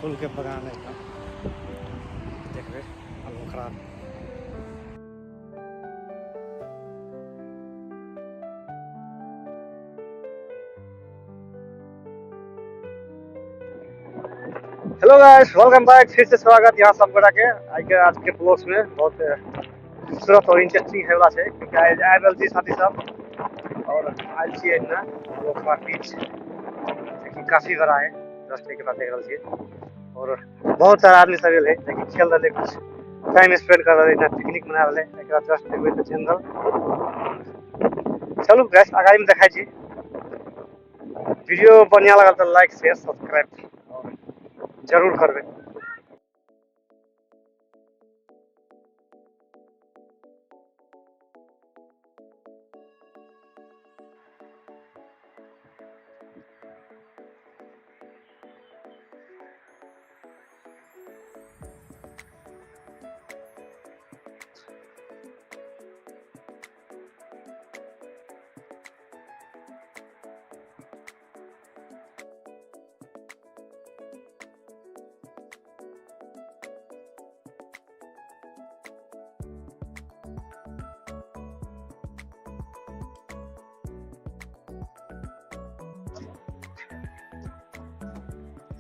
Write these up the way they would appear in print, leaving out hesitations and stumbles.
फूल के बगान है एकदम देखबै अलपोखरा। हेलो गाइस, welcome back, फिर से स्वागत यहाँ सब गोटा के आई के आज के ब्लॉग्स में। बहुत खूबसूरत और इंटरेस्टिंग है वाला छै, क्योंकि आइ आबि रहल छी साथी सब और आयल छी एहिना अलपोखरा बीच, जेकि काफी बड़ा है। जस्ट एक बार देख रहल छी और बहुत सारा आदमी सब एल है, जेकि खेल रहले, कुछ टाइम स्पेंड कर रहले, पिकनिक मना रहले। एक जस्ट देखबै तऽ जंगल। चलू गाइस, आगाड़ी में देखाइ छी। वीडियो बढ़िया लगल तऽ लाइक शेयर सब्सक्राइब जरूर करबै।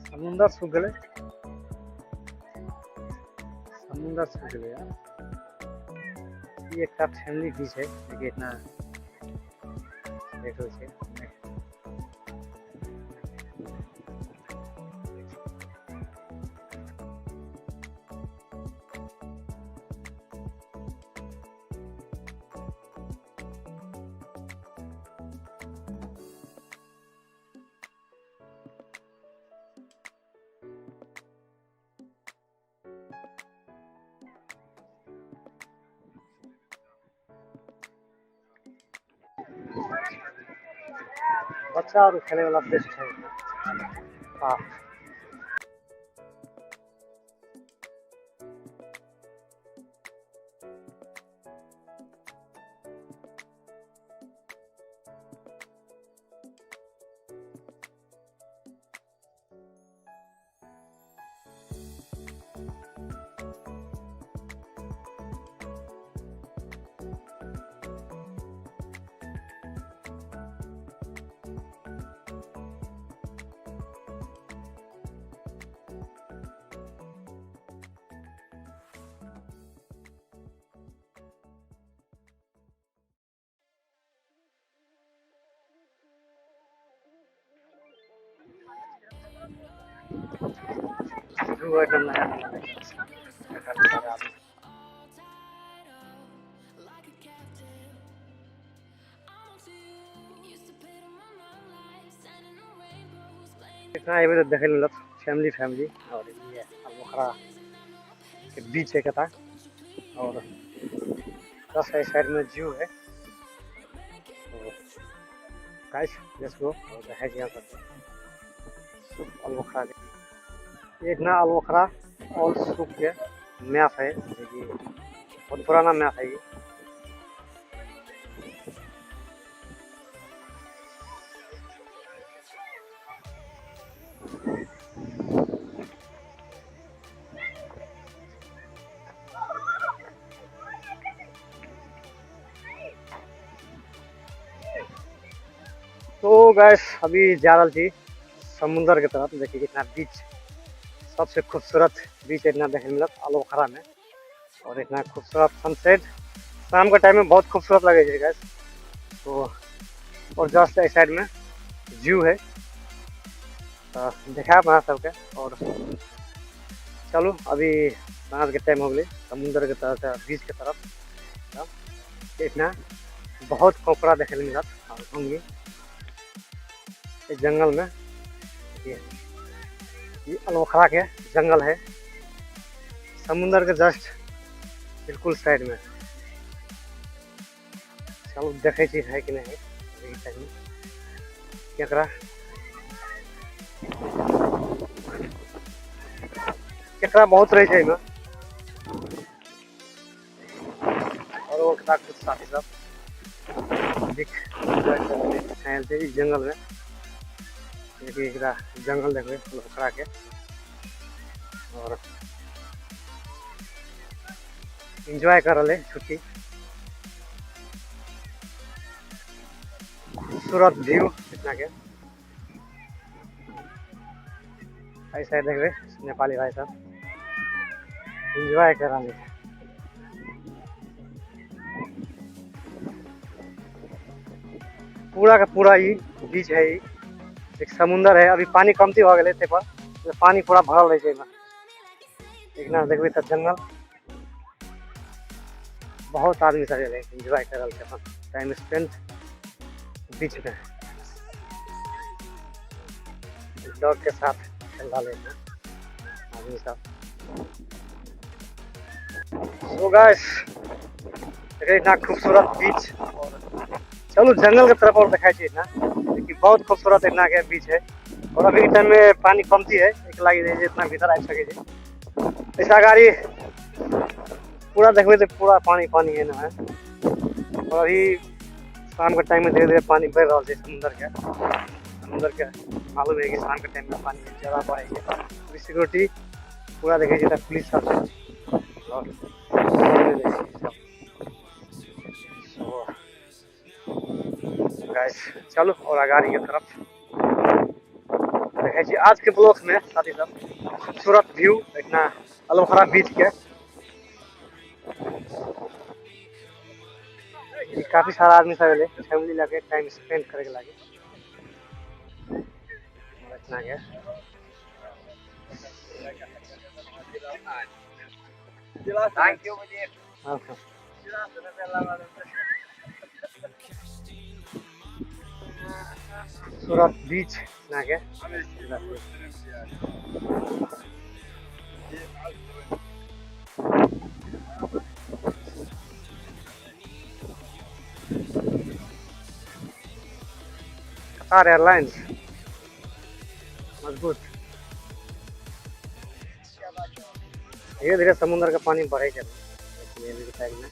समुंदर सूख गए, समुंदर सूख गए यार। ये एक फैमिली बीच है, देखिए इतना देख रहे छे। बच्चा और खेले वाला बेस्ट है। हाँ इतना एबे तो देखे मिलत फैमिली फैमिली। और ये अलपोखरा के बीच है कथा और दस साइड में जू है। तो गाइस let's go और देखे छी यहाँ सब अलपोखरा के। एक ना अलपोखरा और सूप के मैप है, जो बहुत पुराना मैप है ये। तो गाइस अभी जा रहा थी समुंदर के तरफ। देखिए कितना बीच, सबसे खूबसूरत बीच इतना देखने मिलत अलपोखरा में। और इतना खूबसूरत सनसेट शाम के टाइम में बहुत खूबसूरत लगे है गाइस। तो और जस्ट इस साइड में जू है, तो देखा वहाँ सबके। और चलो अभी साँझ के टाइम हो गई, समुंदर के तरफ बीच के तरफ इतना बहुत कोकड़ा देखे मिलत। और घूमिए जंगल में, ये अलपोखरा के जंगल है, समुंदर के जस्ट बिल्कुल साइड में। चलो देखे छी है कि नहीं अभी टाइम में केकड़ा केकड़ा बहुत रहे छै एहिमे। और वो कुछ साथी सब देख आयल छै इस जंगल में। देखिए एकरा जंगल देखबै अलपोखरा के। और एंजॉय कर रहा है छुट्टी। खूबसूरत व्यू इतना के। ऐसा देख रहे नेपाली भाई साहब एंजॉय कर रहे हैं। पूरा का पूरा ये बीच है, एक समुंदर है। अभी पानी कमती हो गए पर पानी पूरा भरल रहे छै। एहिमे देखबै तऽ जंगल बहुत आदमी सब एलै एंजॉय कर रहल छै अपन टाइम स्पेंड बीच में डॉग के साथ खेल रहा है आदमी सब। सो गाइस इतना खूबसूरत बीच और चलू जंगल के तरफ और दिखाई ना कि बहुत खूबसूरत इतना के बीच है। और अभी के टाइम में पानी कमती है, एक लागी जे इतना भीतर आबि सके छै। ऐसा गाड़ी पूरा देखबै तो पूरा पानी पानी है ना है। और अभी शाम के टाइम में धीरे धीरे पानी बढ़ रहा है समुद्र के। समुद्र के मालूम है कि शाम के टाइम में पानी ज़्यादा बढ़े। अभी सिक्योरिटी पूरा देखे छै पुलिस सब छै। और गाइस चलो और अगाड़ी के तरफ देखे छी आज के ब्लॉग में साथी सब खूबसूरत व्यू इतना अलपोखरा बीच के। काफी सारा आदमी सब एलै फैमिली लगे टाइम स्पेंड करे के लागे। इतना के thank you. खूबसूरत बीच ना के। कतार एयरलाइंस मजबूत। धीरे धीरे समुद्र का पानी बढ़े चल टाइम में।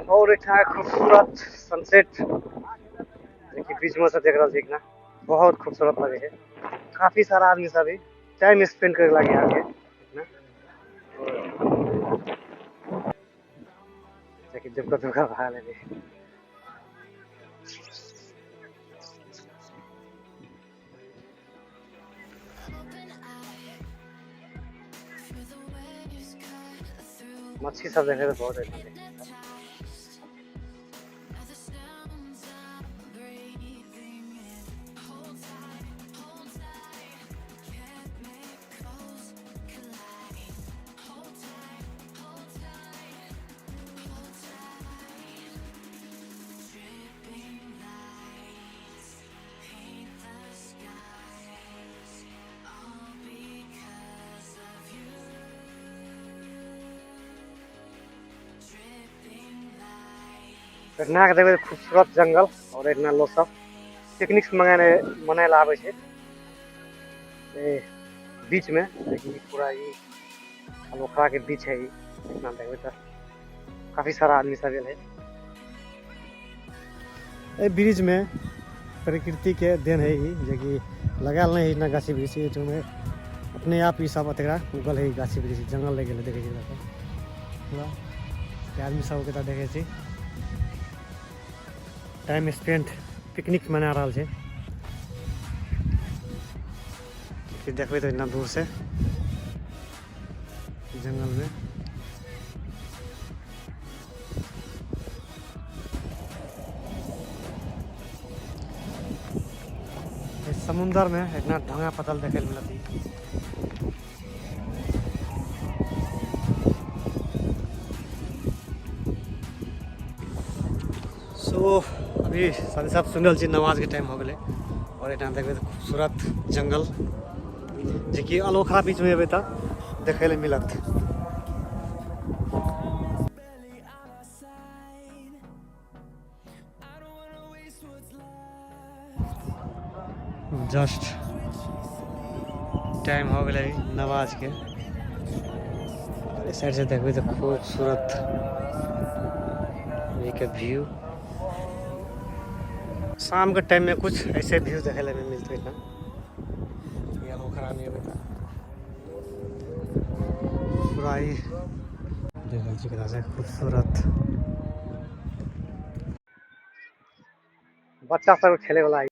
और एक खूबसूरत सनसेट देखिए बीच में से देख रहा ना, बहुत खूबसूरत लगे है। काफी सारा आदमी सब टाइम स्पेंड करे लगे आगे ना। देखिए दुबका दुबका भाग ले। मच्छी सब देखे तो बहुत अच्छा है। इतना के देखबै खूबसूरत जंगल और इतना लोग सब पिकनिक मनाए मनाए ला आबै छै बीच में। देखिए पूरा ये अलपोखरा के बीच है ये। इतना देखबै तो काफी सारा आदमी सब है। ब्रिज में प्रकृति के then है ही, जे कि लगाल नहीं है गाछी वृक्ष में अपने आप ही सब अतरा उगल है गाछी वृक्ष जंगल लग गए। देखे पूरा आदमी सबके देखे छी टाइम स्पेंड पिकनिक मना रहा है। देखबै तो इतना दूर से जंगल में। समुंदर में इतना ढंगा पतल देखे मिलती। सो अभी साथी साहब सुन रहल छी नमाज के टाइम हो गए। और एहिठाम देखबै तऽ खूबसूरत जंगल जेकि अलपोखरा बीच में एबै तऽ देखै लए मिलत। जस्ट टाइम हो गेलै नमाजके। इस साइड से देखबै तऽ खूबसूरत के व्यू। शाम के टाइम में कुछ ऐसे व्यू देखे ला मिलते ना। ये पोखरा में अबै तऽ पूरा ही देख रहल छी केना से खूबसूरत बच्चा सब खेले वाला।